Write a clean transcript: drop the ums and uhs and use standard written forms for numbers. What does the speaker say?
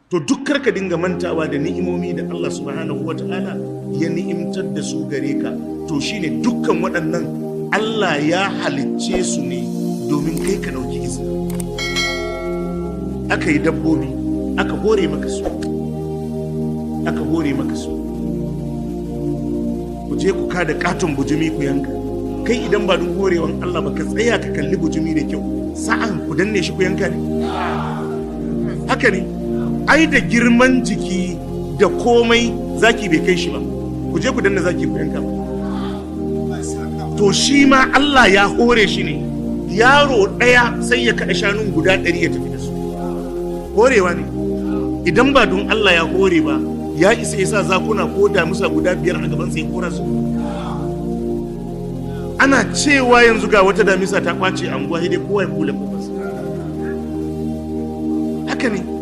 To duk karka dinga mantawa da ni'imomi da Allah subhanahu wata'ala ya ni'imtar da su gare ka. To shine dukkan waɗannan Allah ya halicce su ne domin kai ka ɗauki izina. Aka yi dabbobi, aka hore maka su, aka hore maka su. Ku je ku kada katon bujumi ku yanka. Kai idan ba dun horewan Allah ba, ka tsaya ka kalli bujumi da kyau, sa'an ku danne shi ku yanka ne. Haka ne ai, da girman jiki da komai, zaki bai kai shi ba. Ku je ku danna zaki ku yanka ba. To shi ma Allah ya hore shi ne. Yaro ɗaya sai ya kaɗa shanun guda 100 ya tafi da su. Horewa ne. Idan ba don Allah ya hore ba, ya isa ya sa zakuna ko damusa guda biyar a gaban sai kora su? Ana cewa yanzu ga wata damisa ta kwace anguwa, sai dai kowa ya kula kofarsa. Haka ne.